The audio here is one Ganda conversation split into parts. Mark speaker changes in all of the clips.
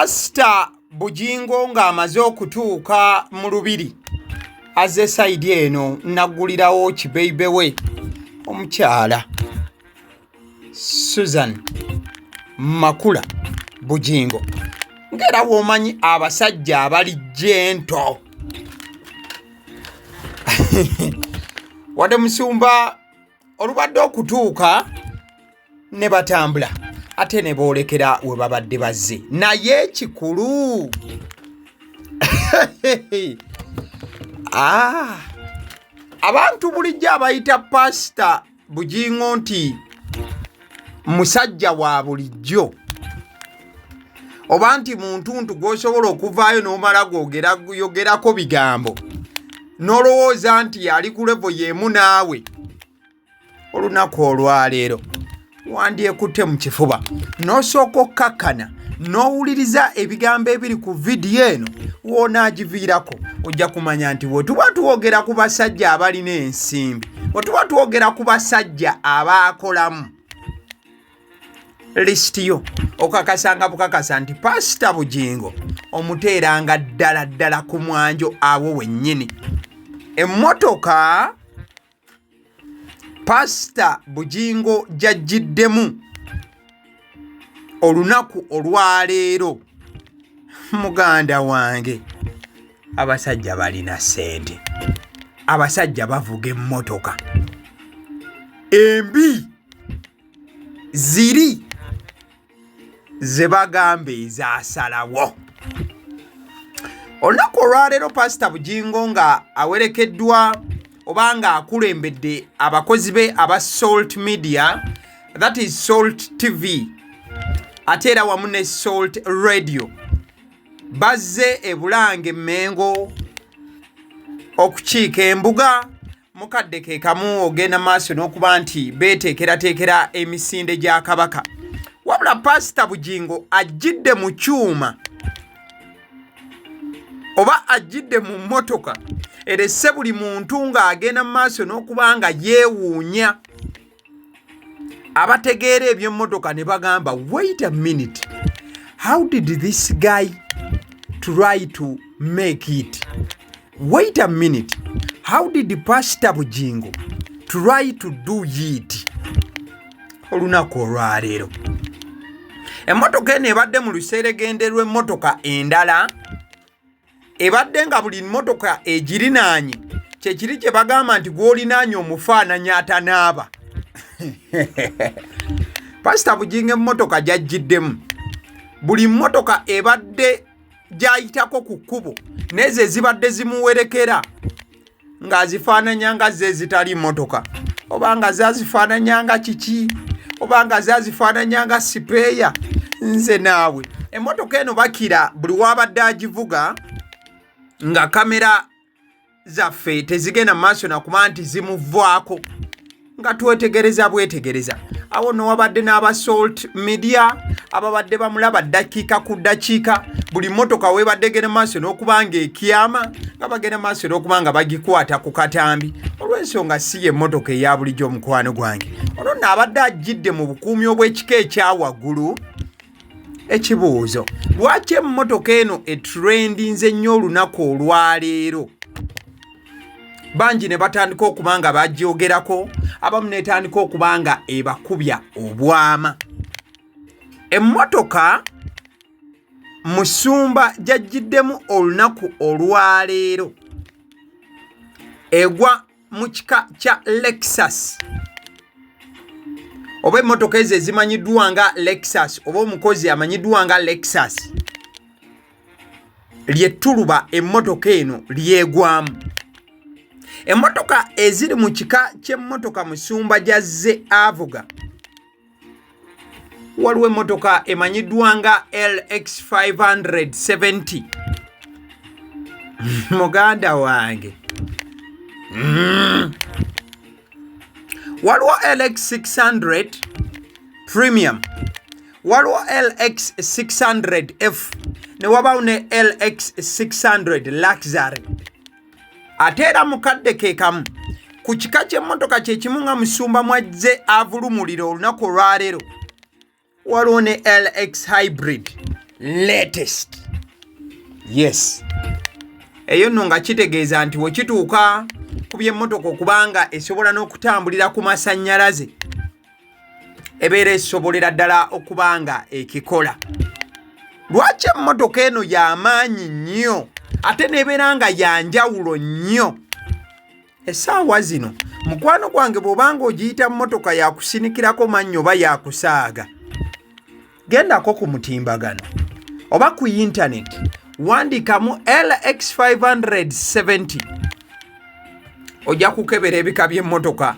Speaker 1: Pasita Bugingo ng'amaze okutuuka mu lubiri azze sayidi eno naggulirawo kibeibe we omukyala Susan Makula Bugingo, ng'era bw'omanyi abasajja abali jento. Wadde musumba olubadde okutuuka ne batambula ate ne boolekera we babadde bazze, naye ekikulu abantu bulijjo abayita Pasita Bugingo nti musajja wa bulijjo oba nti muntuntu gw'osobola okuvaayo n'omala gwogerako bigambo n'olowooza nti ali ku levo y'emu naawe, olunaku olwaleero wandyekutte mu kifuba n'osooka okkakkana n'owuliriza ebigambo ebiri ku vidiyo eno. W'onaagiviirako ojja kumanya nti bwe tuba twogera ku basajja abalina ensimbi, bwe tuba twogera ku basajja abaakolamu lisiti yo, okakasanga bukakasa nti Pasita Bugingo omuteeranga ddala ddala ku mwanjo awo wennyini. Emmotoka Pasita Bugingo gy'ajjiddemu olunaku olwaleero, muganda wange, abasajja balina ssente, abasajja bavuga emmotoka embi ziri ze bagamba ezasalawo. Olunaku olwaleero Pasita Bugingo nga awerekeddwa oba nga akulembedde abakozi be aba Salt Media, that is Salt TV, ate era wamu ne Salt Radio, bazze e Bulange Mmengo okukiika embuga. Mukadde ke kamu ogenda maaso n'okuba nti beeteekerateekera emisinde gya Kabaka. Wabula Pasita Bugingo ajjidde mu kyuma oba ajjidde mu mmotoka erese buli muntu ng'agenda mu maaso n'okuba nga yeewuunya. Abategeera eby'emmotoka ne bagamba, "Wait a minute, how did this guy try to make it? Wait a minute, how did Pastor Bugingo try to do it?" Olunaku olwaleero emmotoka eno ebadde mu luseregende lw'emmotoka endala, ebadde nga buli mmotoka egirinaanye kyekiri kye bagamba nti gw'olinaanye omufaananya atanaaba. Pasita Bugingo emmotoka gy'ajjiddemu, buli mmotoka ebadde gy'ayitako ku kkubo n'ezo ezibadde zimuwerekera ng'azifaananya nga zo ezitali mmotoka, oba nga zazifaananya nga kiki, oba nga zazifaananya nga sipeeya. Nze naawe, emmotoka eno bakira buli wabadde agivuga nga kamera zaffe tezigenda mu maaso nakuba nti zimuvaako, nga twetegereza bwetegereza. Awo no wabadde n'aba Salt Media ababadde bamulaba ddakiika ku ddakiika, buli mmotoka webadde genda maaso n'okuba nga ekyama nga bagenda maaso n'okuba nga bagikwata ku katambi, olw'ensonga si ye emmotoka eya bulijjo. Omukwano gwange olwo nno abadde ajjidde mu bukuumi obw'ekika ekya waggulu. Ekibuuzo, lwaki emmotoka eno etrendinze nnyo olunaku olwaleero, bangi ne batandika okuba nga bagyogerako, abamu netandika okuba nga ebakubya obwama? Emmotoka musumba gyajjiddemu olunaku olwaleero egwa mu kika kya Lexus, oba emmotoka ezo ezimanyiddwa nga Lexus, oba omukozi amanyiddwa nga Lexus, lyettuluba emmotoka eno lyegwamu. Emmotoka eziri mu kika ky'emmotoka musumba gyazze avuga, waliwo emmotoka emanyiddwa nga LX 570, muganda wange. Waliwo LX 600 Premium, waliwo LX 600F, ne wabaawo ne LX 600 Luxury. Ate era mukadde ke kamu ku kika ky'emmotoka kye kimu nga musumba mwazze avulumulira olunaku olwaleero, waliwo ne LX Hybrid Latest, yes. Eyo nno nga kitegeeza nti wekituuka ku by'emmotoka okubanga esobola n'okutambulira ku masannyalaze, ebeera esobolera ddala okuba nga ekikola. Lwaki emmotoka eno y'amaanyi nnyo ate n'ebeera nga yanjawulo nnyo essaawa zino? Mukwano gwange, bw'obanga ogiyita mmotoka yakusinikirako mannyo oba yakusaaga, gendako ku mutimbagano oba ku yintaneti, wandikamu LX 570, ojja kukebera ebika by'emmotoka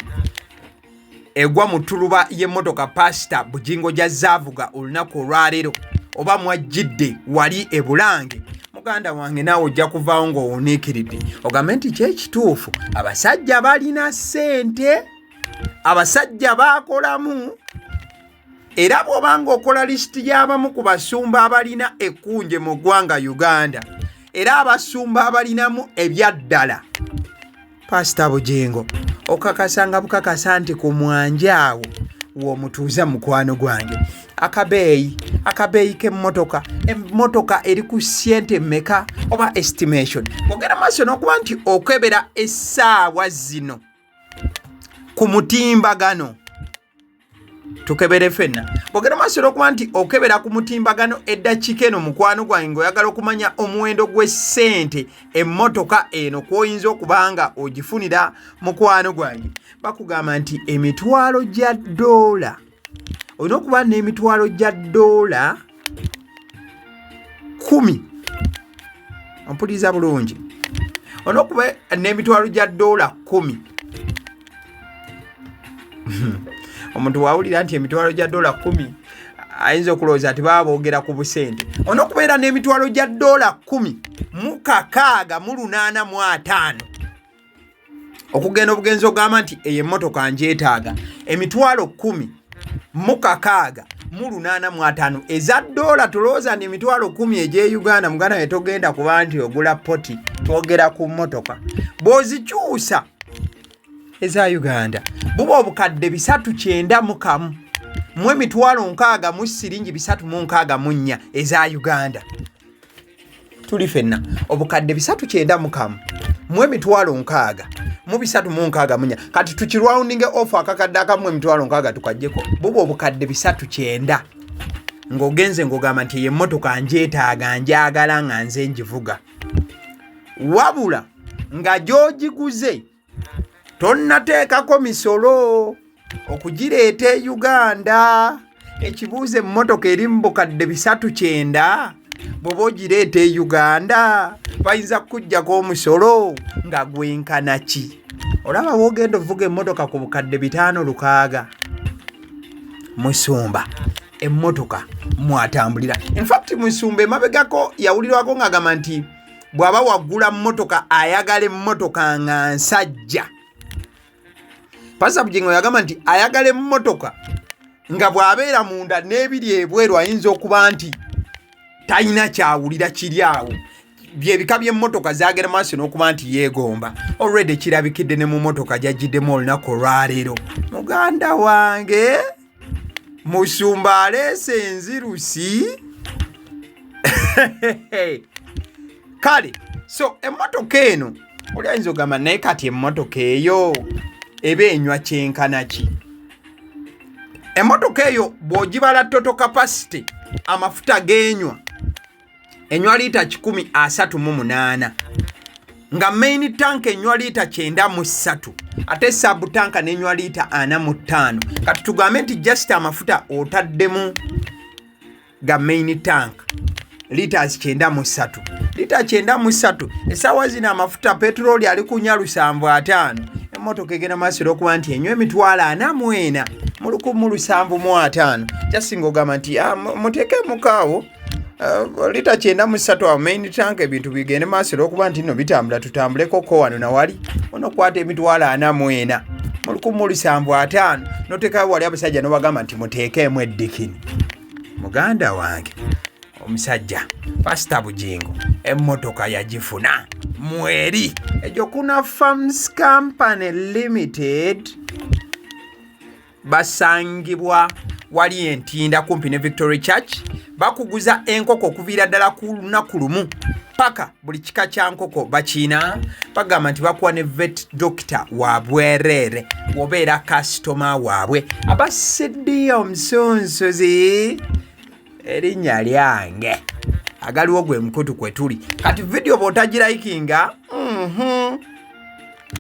Speaker 1: egwa mu ttuluba y'emmotoka Pasita Bugingo gy'azzaavuga olunaku olwaleero oba mwajjidde wali e Bulange. Muganda wange, naawe ojja kuvaawo ng'owuniikiridde, ogambe nti kyekituufu, abasajja balina ssente, abasajja baakolamu. Era bw'oba ng'okola lisiti y'abamu ku basumba abalina ekkunje mu ggwanga Uganda, era abasumba abalinamu ebyaddala, Pasita Bugingo okakasa nga bukakasa nti ku mwanja awo w'omutuuza. Mukwano gwange, akabeeyi k'emmotoka, emmotoka eri ku ssente mmeka oba estimation? Ogenda maaso n'okuba nti okebera essaawa zino ku mutimbagano, tukebere fenna. Bwogenda maaso n'okuba nti okebera ku mutimbagano eddakiika eno, mukwano gwange, ng'oyagala okumanya omuwendo gw'essente emmotoka eno kw'oyinza okuba nga ogifunira, mukwano gwange, bakugamba nti emitwalo gya ddoola, olina okuba n'emitwalo gya ddoola 10. Ompuliriza bulungi? Olina okuba n'emitwalo gya ddoola 10. Omuntu wawulira nti emitwalo gya ddoola 10, ayinza okulowooza nti baba boogera ku busente. Olina okubeera n'emitwalo gya ddoola 10,685 okugenda obugenzi ogamba nti eyo emmotoka ngyetaaga. Emitwalo 10,685 eza ddoola. Tulowooza nti emitwalo 10 egy'e Uganda, muganda we, togenda kuba nti ogula poti. Twogera ku mmotoka. Bw'ozikyusa eza Uganda, buba obukadde 391 mu emitwalo 60 mu siringi 364 eza Uganda. Tuli fenna? Obukadde 391 mu emitwalo 60 mu 364. Kati tukiroundinge off, akakadde akamu emitwalo 60 tukajjeko, buba obukadde 390, ng'ogenze ng'ogamba nti eyo emmotoka njeetaaga, njagala nga nze ngivuga. Wabula nga gy'ogiguze tonnateekako misolo okugireeta e Uganda. Ekibuuzo, emmotoka eri mu bukadde 390, bw'oba ogireeta e Uganda bayinza kukuggyako omusolo nga gwenkana ki? Olaba woogenda ovuga emmotoka ku bukadde 560, musumba emmotoka mwatambulira. Infact, musumba emabegako yawulirwako ng'agamba nti bw'aba waggula mmotoka, ayagala emmotoka nga nsajja. Pasita Bugingo yagamba nti ayagala emmotoka nga bw'abeera munda n'ebiri ebweru ayinza okuba nti talina kyawulira kiri awo. Byebika by'emmotoka zagenda maaso n'okuba nti yeegomba. Already kirabikidde ne mu mmotoka gyajjiddemu olunaku olwaleero. Muganda wange, musumba aleese enzirusi. Kale, so emmotoka eno, oli ayinza ogamba, naye kati emmotoka eyo eba enywa kyenkana ki? Emmotoka eyo bw'ogibala total capacity, amafuta g'enywa, enywa liita 138, nga main tank enywa liita 93, ate sub tank nenywa liita 45. Kati tugambe nti just amafuta otaddemu ga main tank litres 93, lita 93. Essaawa zino amafuta petulooli ali ku 475. Emmotoka egenda maaso era okuba nti enywa emitwalo 44 mu 1750. Kyasinga ogamba nti, "Ah, muteekemukaawo lita 93 awo main tank, ebintu bigende maaso era okuba nti nno bitambula, tutambuleko ko wano nawali." Onokwata emitwalo 44 mu 1750 noteekayo wali abasajja nobagamba nti muteekeemu eddikini. Muganda wange, omusajja Pasita Bugingo emmotoka yagifuna mweri egyo. Kuna Farms Company Limited basangibwa wali Entinda, kumpi ne Victory Church. Bakuguza enkoko okuviira ddala ku lunaku lumu paka buli kika kya nkoko bakiina. Bagamba nti bakuwa ne vet doctor wa bwereere wobeera kasitoma waabwe. Aba CD omusunsuzi, erinnya lyange agaliwo gwe mukutu kwe tuli kati. Vidiyo bw'otagirayikinga.